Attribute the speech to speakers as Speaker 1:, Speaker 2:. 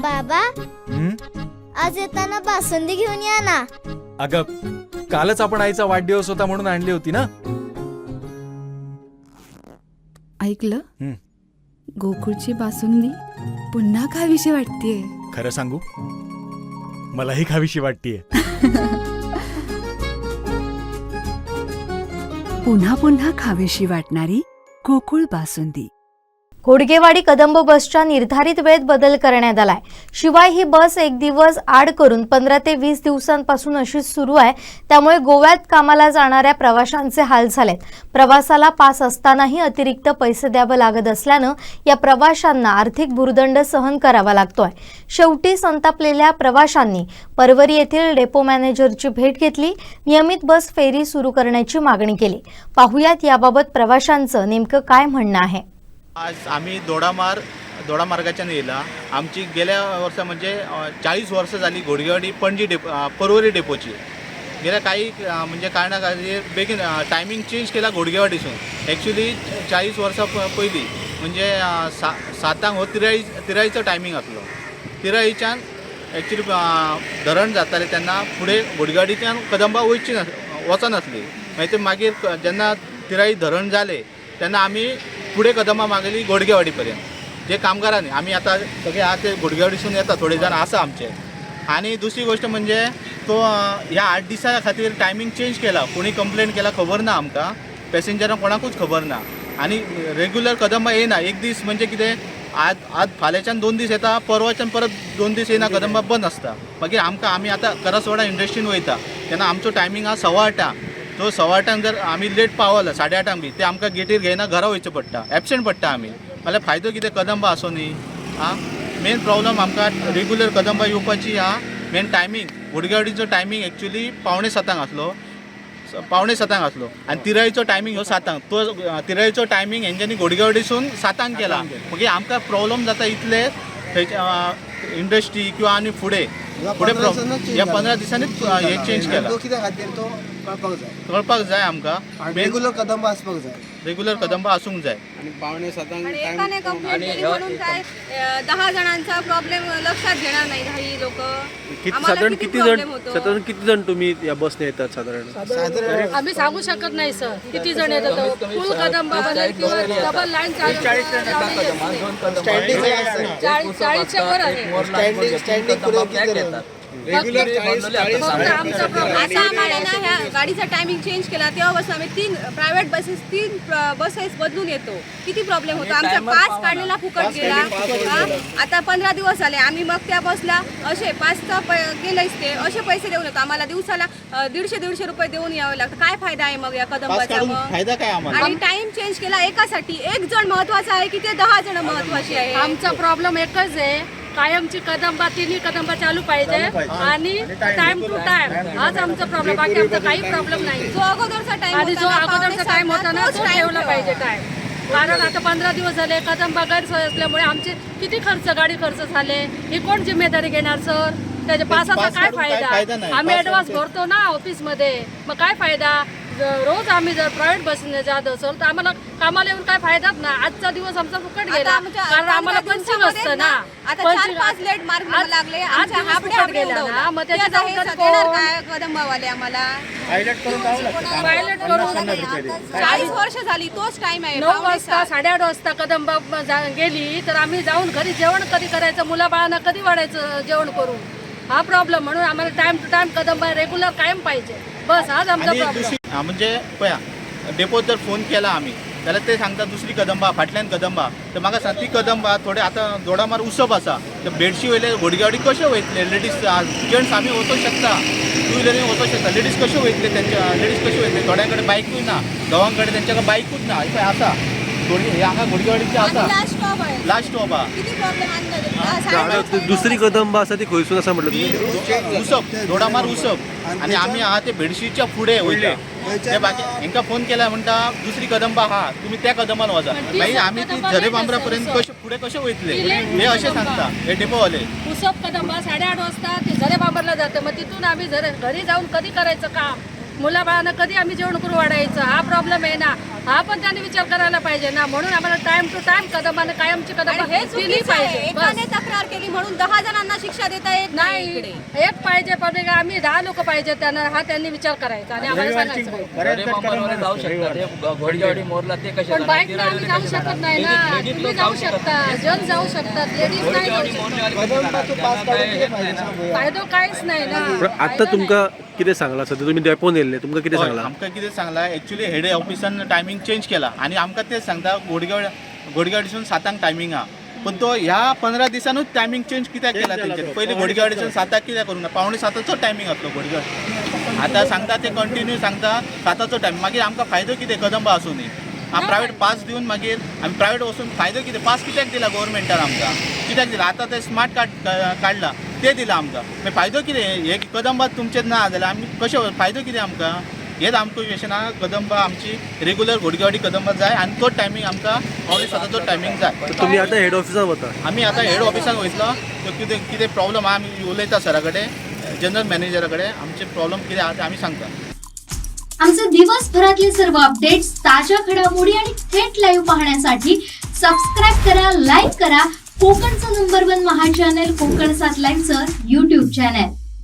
Speaker 1: बाबा, आज येताना बासुंदी घेऊन या ना.
Speaker 2: अगं, कालच आपण आईचा वाढदिवस होता म्हणून आणली होती ना.
Speaker 3: ऐकलं?
Speaker 2: हं.
Speaker 3: गोकुळची बासुंदी पुन्हा खावीशी वाटतेय.
Speaker 2: खरं सांगू, मलाही खावीशी वाटतीये.
Speaker 4: पुन्हा पुन्हा खावीशी वाटणारी गोकुळ बासुंदी.
Speaker 5: घोडगेवाडी कदंब बसच्या निर्धारित वेळेत बदल करण्यात आलाय. शिवाय ही बस एक दिवस आड करून 15 ते 20 दिवसांपासून अशीच सुरू आहे. त्यामुळे गोव्यात कामाला जाणाऱ्या प्रवाशांचे हाल झालेत. प्रवासाला पास असतानाही अतिरिक्त पैसे द्यावं लागत असल्यानं या प्रवाशांना आर्थिक भुर्दंड सहन करावा लागतोय. शेवटी संतापलेल्या प्रवाशांनी परवरी येथील डेपो मॅनेजरची भेट घेतली. नियमित बस फेरी सुरू करण्याची मागणी केली. पाहुयात याबाबत प्रवाशांचं नेमकं काय म्हणणं आहे.
Speaker 6: आज आम्ही दोडामार्गाच्यान येयला. आमची गेल्या वर्सा म्हणजे 40 वर्सां जाली घोडगेवाडी पणजी डेपो, परवरी डेपोची. गेल्या काही म्हणजे कारणा खातीर बेगीन टायमींग चेंज केला घोडगेवाडीसून. एक्चुली 40 वर्सां पयलीं म्हणजे 7 हो तिराईचो टायमींग आसलो. तिराईच्यान एक्चुली धरण जातालें तेन्ना फुडें घोडगेवाडीच्यान कदंबा वयची नास वचनासली. मागीर ते मागीर जेन्ना तिराई धरण जालें तेन्ना आमी फुडें कदंबा मागयली घोडगेवाडी पर्यंत. जे कामगारांनी आमी आतां सगळे आहा ते घोडगेवाडीसून येता, थोडे जाण आसा आमचे. आनी दुसरी गोश्ट म्हणजे तो ह्या 8 दिसां खातीर टायमींग चेंज केला. कोणी कंप्लेन केला खबर ना आमकां, पॅसेंजरांक कोणाकूच खबर ना. आनी रेगुलर कदंबा येयना. एक दीस म्हणजे कितें, आज आज फाल्यांच्यान 2 दीस येता, परवाच्यान परत 2 दीस येयना, कदंबा बंद आसता. मागीर आमकां आमी आतां करासवाडा इंडस्ट्रीन वयता तेन्ना आमचो टायमींग आहा 8:15. तो 8:15 जर आमी लेट पावला 8:30 बी, ते आमकां गेटीर घेयना, घरा वयचें पडटा, एबसेंट पडटा आमी. जाल्यार फायदो कितें कदंबा आसो न्ही? आं, मेन प्रॉब्लम आमकां रेगुलर कदंबा येवपाची आहा. मेन टायमींग घोडगेवाडीचो टायमींग एक्चुली 6:45 आसलो, 6:45 आसलो आनी तिराईचो टायमींग ह्यो 7 तो तिराईचो टायमींग हेंच्यांनी घोडगेवाडीसून 7 केला. मागीर आमकां प्रॉब्लम जाता इतले थंयच्या इंडस्ट्री किंवा आनी फुडें फुडें ह्या 15 दिसांनी हे चेंज केला.
Speaker 7: तो कित्या खातीर तो कळपाक जाय.
Speaker 6: कळपाक जाय आमकां.
Speaker 7: आनी रेगुलर कदंबा आसपाक जाय.
Speaker 6: रेगुलर कदंबा आसूंक जाय.
Speaker 8: आणि एकाने कंप्लेंट केली म्हणून काय 10 जणांचा प्रॉब्लेम लक्षात घेणार नाही ही लोक?
Speaker 9: किती साधारण किती जण, साधारण किती जण तुम्ही या बसने येतात साधारण?
Speaker 7: साधारण
Speaker 10: आम्ही सांगू शकत नाही सर किती जण येतात. फुल कदंबा बनेल किंवा डबल लाईन चालू.
Speaker 7: स्टँडिंग
Speaker 10: 40च्या वर आहे.
Speaker 7: स्टँडिंग स्टँडिंग पुढे किती जण?
Speaker 10: फक्त आमचा प्रॉब्लेम
Speaker 8: आता आम्हाला ना ह्या गाडीचा टायमिंग चेंज केला तेव्हापासून आम्ही 3 प्रायव्हेट बसेस, 3 बसेस बदलून येतो. किती प्रॉब्लेम होतो आमचा. पास काढलेला फुकट गेला. हा? आता 15 दिवस झाले आम्ही मग त्या बसला असे पासचा गेलेच ते असे पैसे देऊन येतो. आम्हाला दिवसाला 150-150 रुपये देऊन यावं लागतं. काय फायदा आहे मग या
Speaker 6: पास
Speaker 8: कदंबाचा
Speaker 6: काढून
Speaker 8: मग?
Speaker 6: फायदा काय आम्हाला?
Speaker 8: आणि टाइम चेंज केला एकासाठी. एक जण महत्वाचा आहे की ते 10 जण महत्वाची आहे?
Speaker 10: आमचा प्रॉब्लेम एकच आहे, कायमची कदंबा, तिन्ही कदंबा चालू पाहिजे आणि टाइम टू टाइम. हाच आमचा प्रॉब्लेम, बाकी आमचा काही प्रॉब्लेम नाही.
Speaker 8: जो अगोदरचा टाइम
Speaker 10: आणि जो अगोदरचा टाइम होता ना, तो ठेवला पाहिजे टाइम. कारण आता 15 दिवस झाले कदंबा गैरसोय असल्यामुळे आमचे किती खर्च, गाडी खर्च झाले. ही कोण जिम्मेदारी घेणार सर? त्याच्या पासाचा
Speaker 6: पास
Speaker 10: काय
Speaker 6: काढून काय
Speaker 10: फायदा?
Speaker 6: फायदा नाही.
Speaker 10: आम्ही
Speaker 6: पास
Speaker 10: ऍडव्हान्स
Speaker 6: काढून
Speaker 10: भरतो ना ऑफिसमध्ये, मग काय फायदा? रोज आम्ही जर प्रायव्हेट बसने जात असेल तर आम्हाला कामाला येऊन काय फायदाच ना. आजचा दिवस आमचा फुकट
Speaker 8: आता
Speaker 10: गेला.
Speaker 8: आमच्या
Speaker 10: कारण आम्हाला
Speaker 8: 15
Speaker 10: पंचिंग
Speaker 8: दिवसामध्ये
Speaker 10: असतं ना.
Speaker 8: आता चार
Speaker 10: पंचिंग-
Speaker 8: पाच लेट मार्क लागले.
Speaker 10: आज
Speaker 8: आमच्या
Speaker 10: दिवस
Speaker 8: हाफ डे
Speaker 10: फुकट
Speaker 8: आम्ही
Speaker 10: गेला ना.
Speaker 8: उडवला.
Speaker 10: मग त्याची
Speaker 8: ते आता हे
Speaker 10: जबाबदारी
Speaker 8: देणार
Speaker 10: कोण?
Speaker 8: काय कदंबावाले आम्हाला?
Speaker 10: पायलट करून
Speaker 8: 40 वर्ष झाली तोच टाइम आहे,
Speaker 10: 9
Speaker 8: पावणे
Speaker 10: वाजता,
Speaker 8: सात.
Speaker 10: 8:30 वाजता कदंबा गेली तर आम्ही जाऊन घरी जेवण कधी करायचं? मुलाबाळांना कधी वाढायचं जेवण करून? हा प्रॉब्लेम. म्हणून आम्हाला time to time Kadamba regular कायम पाहिजे, बस हाच आमचा
Speaker 6: आणि
Speaker 10: प्रॉब्लेम.
Speaker 6: दुसरी हा, म्हणजे पळया, डेपोत जर फोन केला आमी जाल्यार ते सांगता दुसरी कदंबा, फाटल्यान कदंबा. तर म्हाका सांग, ती कदंबा थोडे आतां दोडामार उसप आसा, तर बेडशी वयले घोडगेवाडी कशे वयतले लेडीज? जेंट्स आमी वचोंक शकता, टू व्हिलरीन वचोंक शकता. लेडीज कश्यो वयतले? तेंच्या लेडीज कश्यो वयतले? थोड्यां कडेन बायकूय ना, घोवां कडेन तेंच्या कडेन बायकूच ना. हे पळय आसा हे हांगा घोडगेवाडीचे
Speaker 8: आणि
Speaker 6: आसा.
Speaker 8: लास्ट स्टॉप आहे.
Speaker 6: लास्ट स्टॉप आहा.
Speaker 8: किती प्रॉब्लेम.
Speaker 9: दुसरी कदंबा आसा ती खंयसून आसा म्हटलं
Speaker 6: ती
Speaker 9: तुम्ही?
Speaker 6: उसप, दोडामार उसप. आणि आमी आहा ते भेडशीच्या फुडें वयता. ते बाकी हेंका फोन केला म्हणटा दुसरी कदंबा आहा, तुमी त्या कदंबान वचा.
Speaker 10: पण ती
Speaker 6: मागीर आमी ती
Speaker 10: कदंबा
Speaker 6: झरे
Speaker 10: late
Speaker 6: बांबरा
Speaker 10: आसा,
Speaker 6: पर्यंत
Speaker 10: उसप.
Speaker 6: कशे फुडें कशे वयतले?
Speaker 10: ती late
Speaker 6: हे अशें
Speaker 10: कदंबा.
Speaker 6: सांगता हे डेपोवाले.
Speaker 10: उसप कदंबा 8:30 वाजता ते झरे बांबरला जाते. मग तिथून आम्ही झरे घरी जाऊन कधी करायचं काम? मुलाबाळांना कधी आम्ही जेवण करून वाढायचं, हा प्रॉब्लेम आहे ना. हा पण त्यांनी विचार करायला पाहिजे ना. म्हणून आम्हाला टाइम टू टाइम कदंबाने कायमची
Speaker 8: आणि
Speaker 10: कदंबा
Speaker 8: हे
Speaker 10: दिली
Speaker 8: चुकीचं आहे.
Speaker 10: पाहिजे, बस.
Speaker 8: एकाने तक्रार केली म्हणून 10 जणांना शिक्षा देता येत नाही
Speaker 10: नाही,
Speaker 8: इकडे.
Speaker 10: एक पाहिजे पब्लिक, आम्ही 10 लोक पाहिजे त्यांना, हा त्यांनी विचार करायचा आणि आम्हाला सांगायचं.
Speaker 11: जाऊ शकतात हे घोडगेवाडी मोरला ते कसे
Speaker 10: पण
Speaker 11: जाणार?
Speaker 10: बाईकने आम्ही जाऊ शकत नाही ना. तुम्ही जाऊ शकता, जण जाऊ शकतात, लेडीज नाही जाऊ शकत.
Speaker 7: कदंबाचो पास काडून कितें फायदो सांग पळोवया.
Speaker 10: फायदो काहीच नाही ना.
Speaker 9: पण आतां तुमकां कितें सांगलां सद्या तुमी डेपोन येयल्ले, तुमकां कितें
Speaker 6: हय,
Speaker 9: सांगलां?
Speaker 6: आमकां कितें सांगलां, एक्चुली हेड ऑफिसान टायमींग चेंज केला आनी आमकां तें सांगता घोडगेवाडीसून 7 टायमींग आहा, पूण तो ह्या 15 दिसानूच टायमींग चेंज कित्याक केला तेंच्यानी? पयलीं घोडगेवाडीसून 7 कित्याक करूंक ना? 6:45 टायमींग आसलो घोडगेवाडी. आतां सांगता ते कंटिन्यू सांगता 7 टायम. मागीर आमकां फायदो कितें कदंबा आसुनूय? आमी प्रायवेट पास दिवन मागीर आमी प्रायवेट वचून फायदो कितें? पास कित्याक दिला गोवोरमेंटान आमकां? कित्याक दिला? आतां ते स्मार्ट कार्ड काडला ते दिला आमकां, मागीर फायदो कितें? हे कदंबा तुमचें ना जाल्यार आमी कशें फायदो कितें आमकां? हेच आमकां क्वेशन आहा. कदंबा आमची रेगुलर घोडगेवाडी कदंबा जाय आनी तो टायमींग आमकां 6:45 टायमींग जाय.
Speaker 9: तर तुमी आतां हेड ऑफिसान वता?
Speaker 6: आमी आतां हेड ऑफिसान वयतलो, तो कितें कितें प्रॉब्लम आहा आमी उलयता सरा कडेन, जनरल मॅनेजरा कडेन, आमचे प्रॉब्लम कितें आहा ते आमी सांगता.
Speaker 12: आमचे दिवसभरातले सर्व अपडेट्स, ताज्या घडामोडी आणि थेट लाईव्ह पाहण्यासाठी सबस्क्राईब करा, लाईक करा. कोकणचं नंबर 1 महा चॅनल कोकण 7 लाईव्हचं यूट्यूब चॅनल.